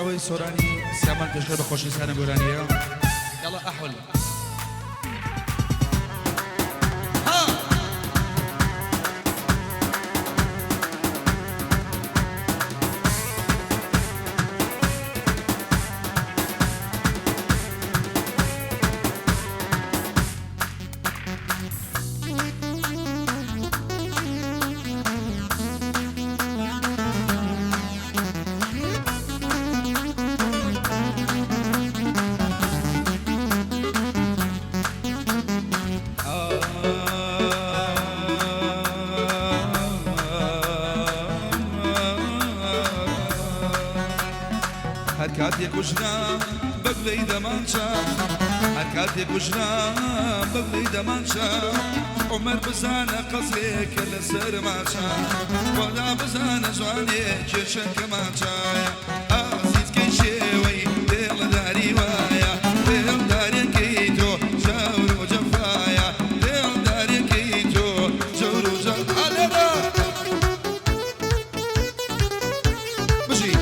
زاراوەی سۆرانی سیامان پێشکەش بە خۆشەویستانە گۆرانییە یاڵا ئەحول. ها. هەر کاتێک کوژرا بە گولەی دەمانچە، هەر کاتێک کوژرا بە گولەی دەمانچە، عومەر بزانە قەزێکە لەسەر ماچە، وەلا بزانە جوانێ کێشە کەمانچایە، ئازیزکەی شێوەی دڵداری وایە، دڵدارەکەی تۆ جەور و جەفایە، دڵدارەکەی تۆ جەور و جەفا. لێرە بژی.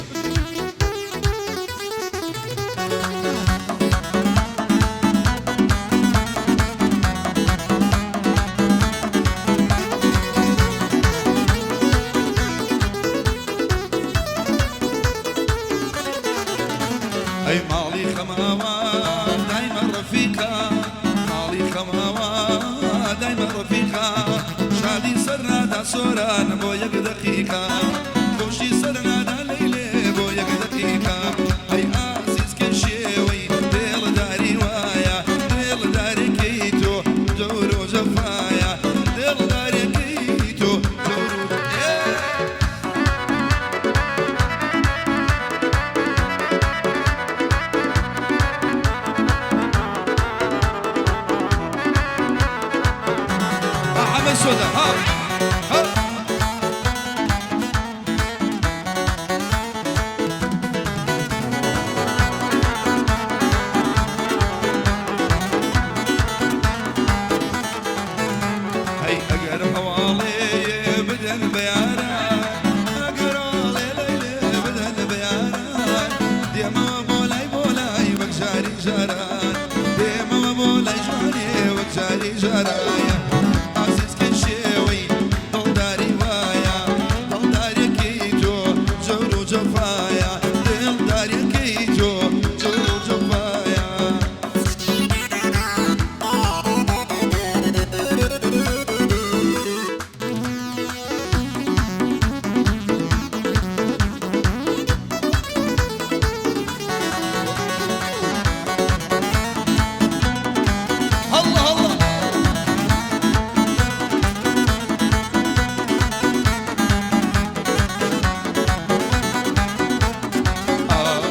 ئەی ماڵی خەماوە دایمە ڕەفیقە، ماڵی خەماوە دایمە ڕەفیقە، شادی سەر نادا سۆران بۆ یەک دەقیقە، خۆشی سەر نادا لەیلێ بۆ یەک دەقیقە، ئەی ئازیزکەی شێوەی دڵداری وایە، دڵدارەکەی تۆ جەور و جەفایە، دڵدارەکەی تۆ جەور و ئێ. حەمەی سۆدە ها ها. هەی ئەگەر هەواڵێ بدەن بە یاران، ئەگەر ئاڵێ لەیلێ بدەن بە یاران، دێمەوە بۆ لای بۆ لای وەک جاری جاران، دێمەوە بۆ لای جوانێ وەک جاری جارایە، ئازیزکەی شێوەی دڵداری وایە، دڵدارەکەی تۆ جەور و جەفایە، دڵدارەکەی تۆ جەور و جەفایە. هەڵڵا هەڵڵا.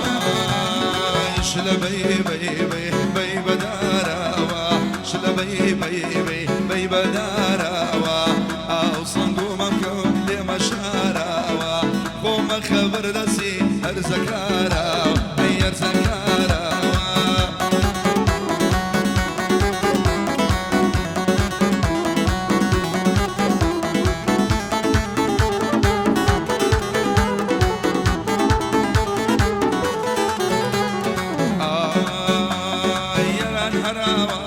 ئای شلە بەی بەی بەی بەی بەدارەوە، شلە بەی بەی بەی بەی بەدارەوە، ئاو سەنگ و مەمکەم لێ مەشارەوە، خۆمە خەبەر دەسی هەرزەکارەوە، ئەی هەرزەکارەوە. ئای یاران هەراوە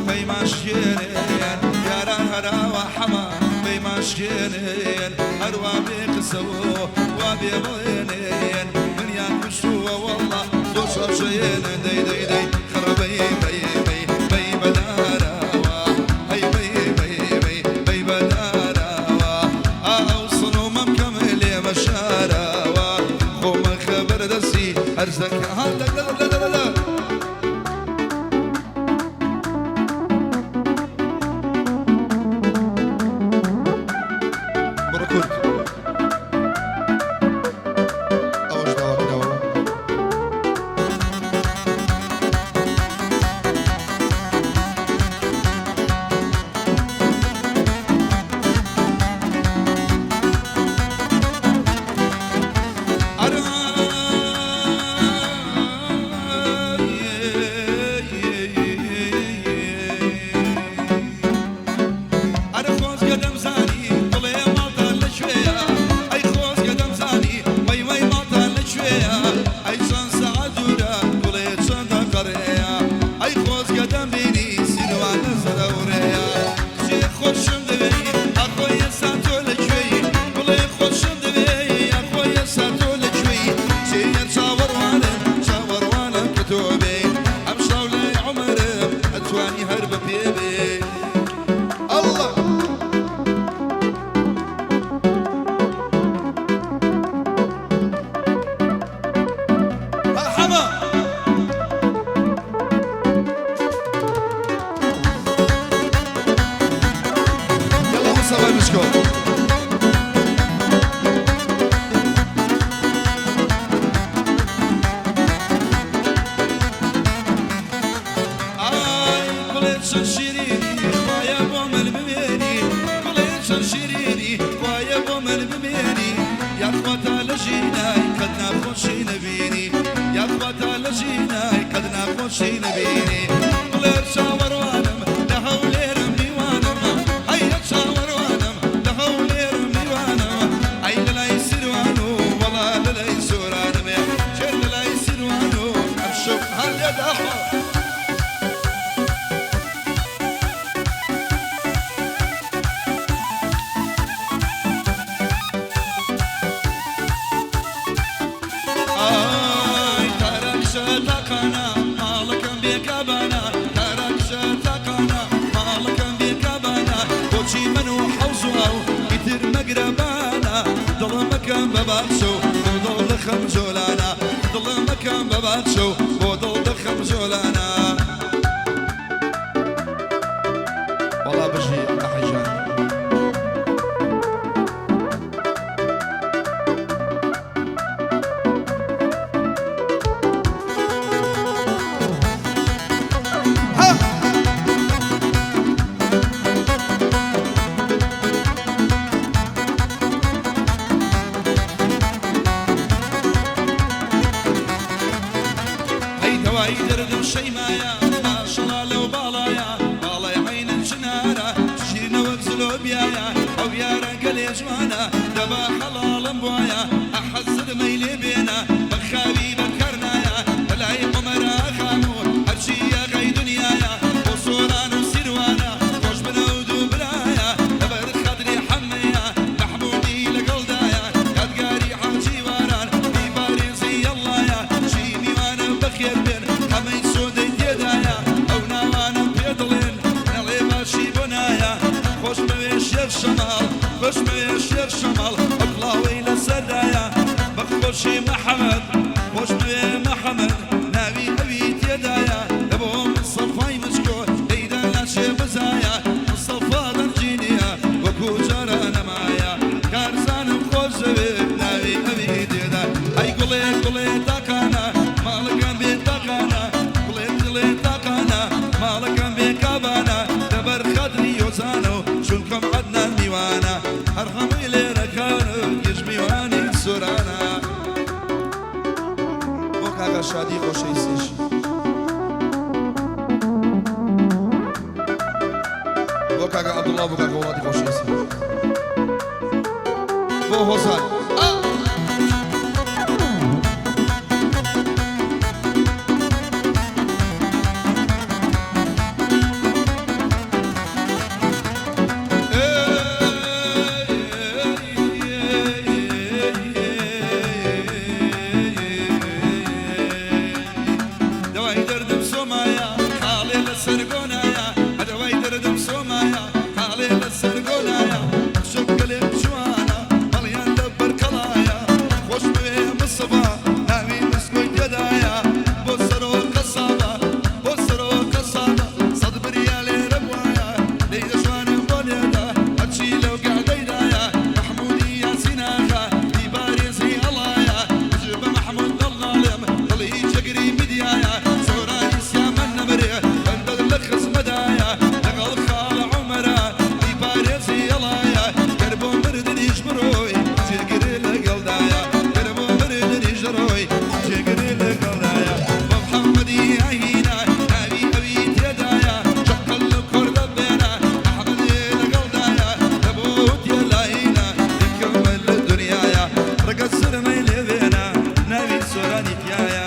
پەیمان شکێنێن، یاران هەراوە حەمە پەیمان شکێنێن، هەروا بێ قسەوە وا بێ بڵێنێن، منیان کوشتووە وەڵڵا زۆر شەڕشێنن، دەی دەی دەی خڕە بەی بەی بەی بەی بەدارەوە، هەی بەی بەی بەی بەی بەدارەوە، ئاو سن و مەمکەم لێ مەشارەوە، خۆمە خەبەر دەسی هەرزەکە ها لە لە لە لە لە. بڕۆ کورد ئەوەش داوا کراوە. ئەرا مچکۆ. ئای گوڵێ چەند شیرینی خوایە بۆ من بمێنی گوڵێ چەند شیرینی خوایە بۆ من بمێنی یاخوا تا لە ژینای قەت ناخۆشی نەبینی یاخوا تا لە ژینای قەت ناخۆشی نەبینی گوڵێ چاوەڕوانم لە هەولێرم میوانم ئەی لە چاوەڕوانم لە هەولێرم میوانم ئەی لە لای سیروان و وەڵا لە لای سۆرانم کێ لە لای سیروان و ئەمشەو هەر لێداوە. ئای تارا کچە تاقانە ماڵەکەم بێ کابانە تارا کچە تاقانە ماڵەکەم بێ کابانە بۆچی من و حەوز و ئاو ئیتر مەگرەبانە دڵم مەکەم بە باخچە و بۆ دڵ دەخەم جۆلانە دڵم مەکەم بە باخچە و بۆ دڵ دەخەم جۆلانە. وەڵا بژی ئەحەی ژان. ئەی دەوای دەردم شەیمایە ماشەڵا لەو باڵایە باڵای عەینن چنارە شیرینە وەک زلۆبیایە ئەو یارە گەلێ جوانە دەبا حەڵاڵم بوایە ئەحەد زرمەی لێ بێنە بە خاوی بە کەرنایە لەلای عومەرە خان و هەرچی یاغەی دنیایە بۆ سۆران و سیروانە خۆش بن ئەو دوو برایە لەبەر خاتری حەمەیە مەحموودی لەگەڵدایە یادگاری حاجی واران بیپارێزی یەڵڵایە چی میوانە بەخێر بێن حەمەی سۆدەی تێدایە ئەو ناوانەم پێ دەڵێن نەڵێ باشی بۆ نایە خۆشمەوێ شێخ شەماڵ خۆشمەوێ شێخ شەماڵ ئەو کڵاوەی لەسەردایە بەخۆشی محەمەد خۆشمەوێ محەمەد ناوی ئەوی تێدایە لە بۆ مستەفای مچکۆ لێیدا ناچێ بزایە مستەفا دەنگی نییە وەکو جاران نەمایە کارزانم خۆش دەوێ ناوی ئەوی تێدا ئەی گوڵێ گوڵێ تاقانە ماڵەکەم بێ تاقانە گوڵێ دڵێ تاقانە ماڵەکەم بێ کابانە لەبەر خاتری یۆزانە و چونکەم عەدنان میوانە هەر هەمووی لێرەکانە گشت میوانی سۆرانە. بۆ کاکە شادی خۆشەویستیش. بۆ کاکە عەبدوڵڵا بۆ کاکە وڵاتی خۆشەویستی. بۆ هۆزان. دەوای دەردم سۆمایە خاڵێ لەسەر گۆنایە دەوای دەردم سۆمایە خاڵێ لەسەر گۆنایە شەو گەلێ جوانە هەڵیان لەبەر کەڵایە خۆشمەوێ مستەفا ناوی مسکۆی تێدایە بۆ سەرۆک قەسابە بۆ سەرۆک قەسابە سەد بریا لێرە بوایە لێی دەشوانم بۆ لێدا هەرچی لەو گەعدەیدایە مەحموودی یاسین ئاغا دیپارێزی ئەڵایە دژ بە مەحموود دڵ ناڵێم دڵی جەگری میدیایە سۆرانی سیامەند نەمرێ بەندە لە خزمەدایە لەگەڵ خاڵە عومەرە دیپارێزی ئەڵایە گەر بۆ مردنیش بڕۆی جێگرێ لەگەڵدایە گەر بۆ مردنیش دەڕۆی جێگرێ لەگەڵدایە بۆ محەممەدی ئاهینا ناوی ئەوی تێدایە چەقەل لەو کوردە بێنە ئەحمەدێ لەگەڵدایە لە بۆ تێلایینە یەکەمە لە دنیایە ڕەگەز سرمەی لێ بێنە ناوی سۆرانی تیایە.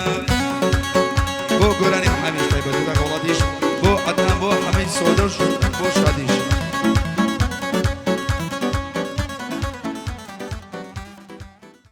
بۆ گۆرانی حەمیش تایبەت بۆ کاکە وڵاتیش بۆ عەدنان بۆ حەمەی سۆدەش.